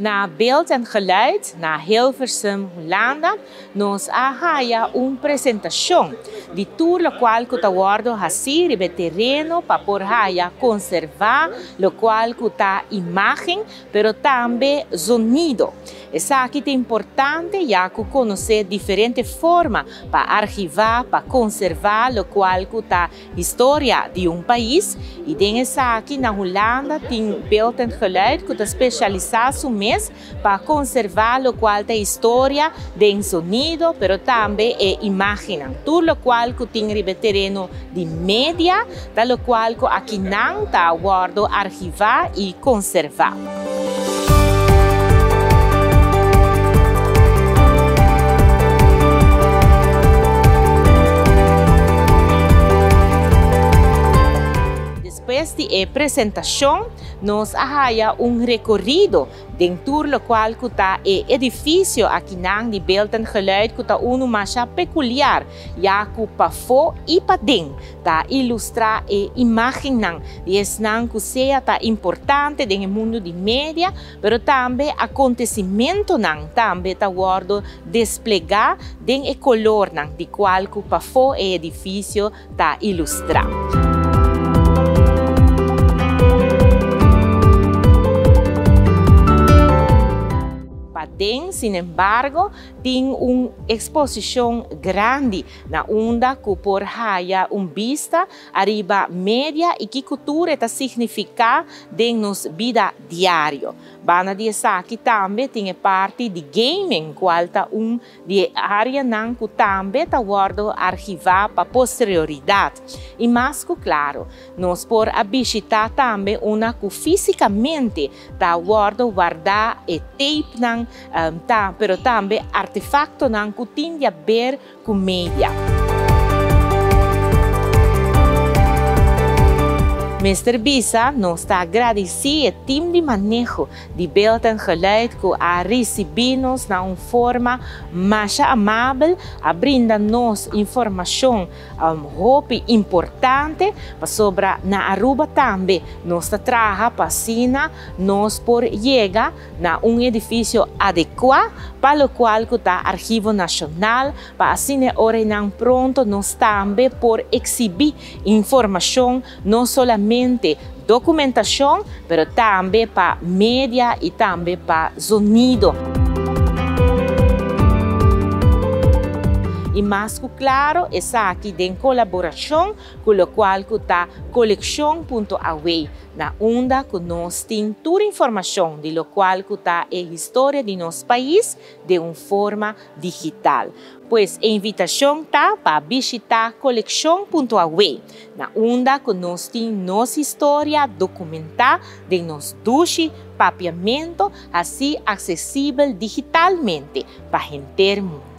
Na Beeld en Geluid, na Hilversum, Hulanda, nos a haya un presentacion di tur locual cu ta wordo haci riba e tereno pa por haya conserva locual cu ta imagen, pero tambe zonido. Esaki ta importante ya cu conoce diferente forma pa archiva, pa conserva locual cu ta historia di un pais y den esaki na Hulanda tin Beeld en Geluid cu ta specialisa su mes pa conserva locual ta historia den zonido pero tambe e imagennan. Tur locual cu tin riba e tereno di media ta locual cu akinan ta wordo archiva y conserva. Despues di e presentacion nos a haya un recorido den tur locual cu ta e edificio akinan di Beeld en Geluid cu ta unu masha peculiar ya cu pafo y paden ta ilustra e imagennan di esnan cu sea ta importante den e mundo di media, pero tambe acontecimentonan tambe ta wordo desplega den e colornan di cual cu pafo e edificio ta ilustra. Paden, sinembargo, tin un exposicion grandi na unda cu por haya un bista ariba media y kico tur e ta significa den nos bida diario. Banda di esaki tambe tin e parti di gaming cual ta un di e areanan cu tambe ta wordo archiva pa posterioridad. Y mas cu claro, nos por a bishita tambe una cu fisicamente ta wordo warda e tapenan, ta, pero tambe artefactonan cu tin di haber cu media. Mester bisa nos ta agradeci e team di maneho di Beeld en Geluid cu a ricibi nos na un forma masha amabel, a brinda nos informacion hopi importante pasobra na Aruba tambe nos ta traha pa asina nos por yega na un edificio adecua pa locual cu ta Archivo Nacional pa asina e ora einan pronto nos tambe por exhibi informacion, no solamente documentacion, pero tambe pa media y tambe pa zonido. Y mas cu claro esaki den colaboracion cu locual cu ta coleccion punto awe, na unda cu nos tin tur informacion di locual cu ta e historia di nos pais den un forma digital. Pues e invitacion ta pa bishita coleccion punto awe, na unda cu nos tin nos historia documenta den nos dushi papiamento haci accesibel digitalmente pa henter mundo.